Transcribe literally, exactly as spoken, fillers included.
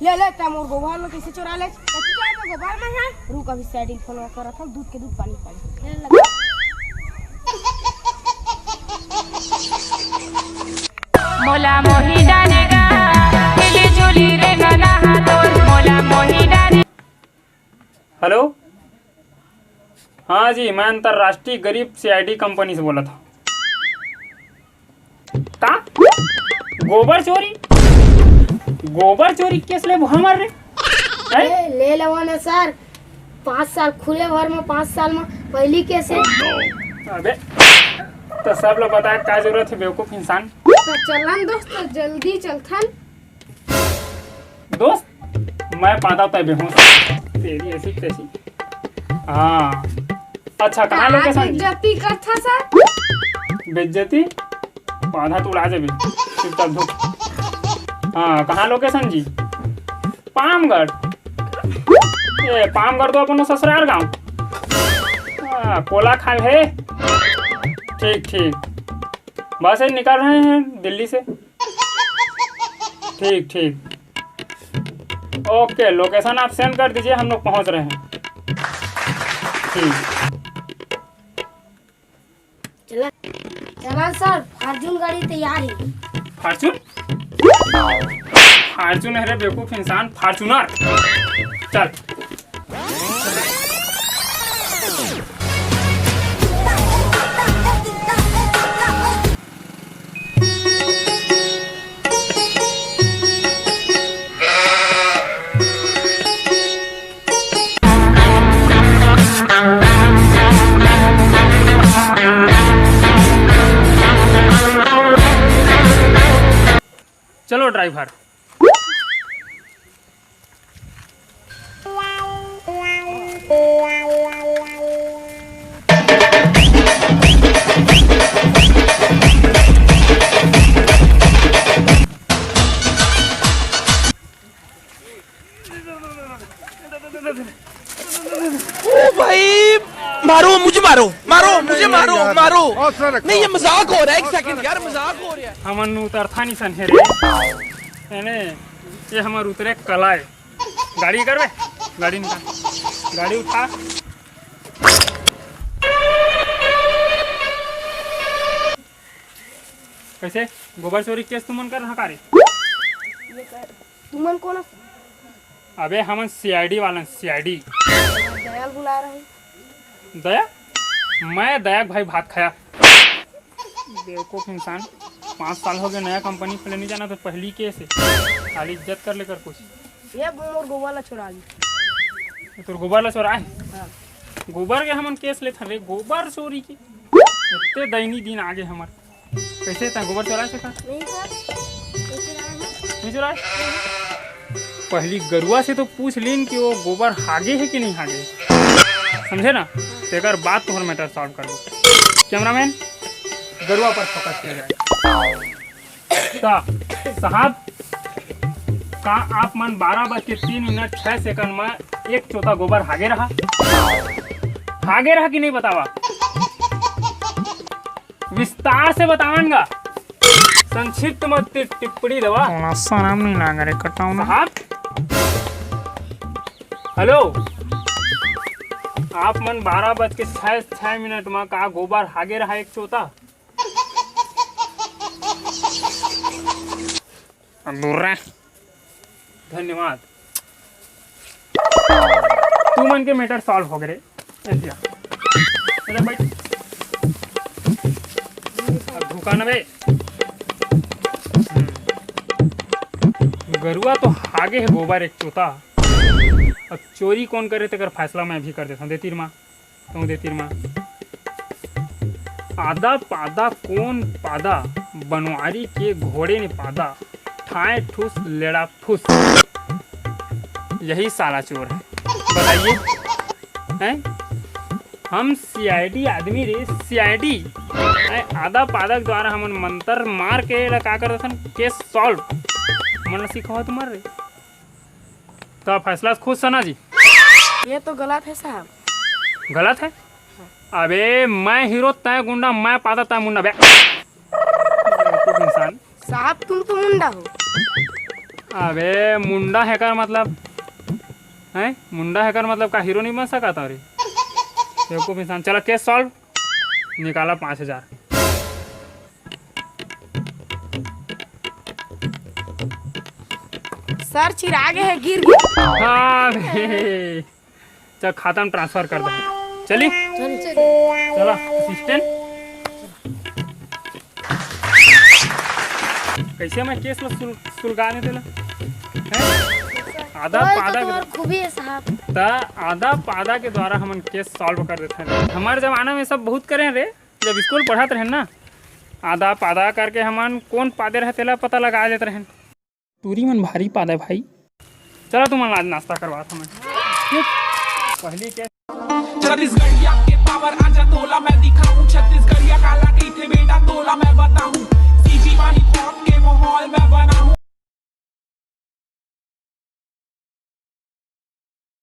ले ले, तैं मोर गोबर ल कइसे चोरा ले? त तू जाय तो गोबर में है। रुक, अभी सीआईडी फोन करत हंव, दूध के दूध पानी पानी। ले ले। मोला मोही डारेगा, मिली जुली रे नना हा तोर, मोला मोही डारे। हेलो, हाँ जी, मैं अंतर्राष्ट्रीय गरीब सीआईडी कंपनी से बोलत हंव। का? गोबर चोरी? गोबर चोरी केस लेबो हमर रे? हैं? ए, ले लेवा ना सर, पाँच साल खुले भर में, पाँच साल में पहली केस है। अबे, त सब ला बताय का जरूरत है बेवकूफ इंसान? त चलन दोस्त, जल्दी चलथन। दोस्त, मैं पादा तय बेहोश। तेरी ऐसी तैसी। हाँ। अच्छा, कहाँ का लोकेशन जी? बेइज्जती करथा सर? बेइज्जती? पादा तो उड़ा देबे। चुपचाप धुक। हाँ, कहाँ लोकेशन जी? पामगढ़। ए, पामगढ़ तो अपनो ससुराल गांव। हाँ, कोला खाल है। ठीक, ठीक। बस ये निकल रहे हैं दिल्ली से। ठीक, ठीक। ओके, लोकेशन आप सेंड कर दीजिए, हम लोग पहुंच रहे हैं। ठीक। चला, चला सर, फॉर्च्यून गाड़ी तैयार है। फॉर्च्यून? फॉर्च्यून है रे बेवकूफ इंसान, फॉर्च्यूनर। चल। चलो ड्राइवर। ओ भाई, मारो मुझे, मारो, मारो मुझे, मारो, मारो। नहीं, ये मजाक हो रहा है, एक सेकंड यार, मजाक हो रहा है। हमन उतरथा नहीं सन हे रे। है ने? ये हमर उतरे कला है। गाड़ी करबे? गाड़ी निकाल। गाड़ी उठा। कैसे? गोबर चोरी केस तुमन कर रहा का रे? तुमन कौन? अबे हमन सीआईडी वाला, सीआईडी। दया ल बुला रहे। दया? मैं दया के भाई भात खाया। बेवकूफ इंसान। पाँच साल हो गए नया कंपनी खोले, नहीं जाना तो पहली केस है। खाली इज्जत कर लेकर कुछ। ये मोर गोबर ला चुरा ली। ये तोर गोबर ला चोराय? हाँ। गोबर के हमन केस लेथन रे, गोबर चोरी के। इतने दैनी दिन आगे हमर। कैसे तैं गोबर चोराय से का? नहीं सर, नहीं चुराए हैं। नहीं चुराय? पहली गरुआ से तो पूछ लीन कि वो गोबर हागे है कि नहीं हागे, समझे ना? तेकर बाद तोहर मैटर सॉल्व करबो। कैमरामैन, गरुआ पर फोकस किया जाए। तो साहब, का आप मन बारह बज के तीन मिनट छह सेकंड में एक चोता गोबर हागे रहा? हागे रहा कि नहीं बतावा? विस्तार से बतावन गा, संक्षिप्त में ति-, टिप्पणी देवा। थोड़ा शर्म नहीं लाग रे, कटाव ना। साहब, हेलो, आप मन बारह बज के छह, छह मिनट में का गोबर हागे रहा एक चोता? दूर रह। धन्यवाद। तुमन के मैटर सॉल्व हो गए रे। ए भैया। अरे भाई। अब धोखा न बे। हम्म। गरुआ तो हागे है गोबर एक चोता। अब चोरी कौन करे तेकर फैसला मैं अभी कर देता हूँ। दे तीर माँ। कहूँ दे तीर मा। आदा पादा कोन पादा, बनवारी के घोड़े ने पादा, ठाए ठूस लेड़ा फूस। यही साला चोर है, बताइए, हैं? हम सीआईडी आदमी रे, सीआईडी। हैं? आदा पादा के द्वारा हमन मंतर मार के एला का कर देथन, केस सॉल्व। हमन ला सिखावत मर रे। तो फैसला से खुश है ना जी? ये तो गलत है साहब। गलत है? अबे मैं हीरो, तय गुंडा, मैं पादा, तय मुंडा बे। बेवकूफ इंसान। साहब तुम तो मुंडा हो। अबे मुंडा hacker मतलब, हैं? मुंडा hacker मतलब का हीरो नहीं बन सकता रे? बेवकूफ इंसान। चलो case solve, निकाला पाँच हजार। सर चिरा गे हे, गिर गे। हाँ बे। चल खाता में transfer कर दे। चली? चल। चला assistant। कैसे मैं case ला सुल-, सुलगा ने तेला? हैं? आधा ओए, तो पादा के तुम्हार खूबी है साहब। त आधा पादा के द्वारा हमन case solve कर देथन। हमर जमाना में सब बहुत करे रे, जब स्कूल पढ़त रहेन ना, आधा पादा करके हमन कोन पादे रहे तेला पता लगा लेत रहेन। टूरी मन भारी पादा भाई। चला तुमन ला आज नाश्ता करवात हमें। पहली के छत्तीसगढ़िया के पावर आजा तोला मैं दिखाऊं, छत्तीसगढ़िया काला कहिथे बेटा तोला मैं बताऊं, सीजी पानी के माहौल मैं बनाऊं।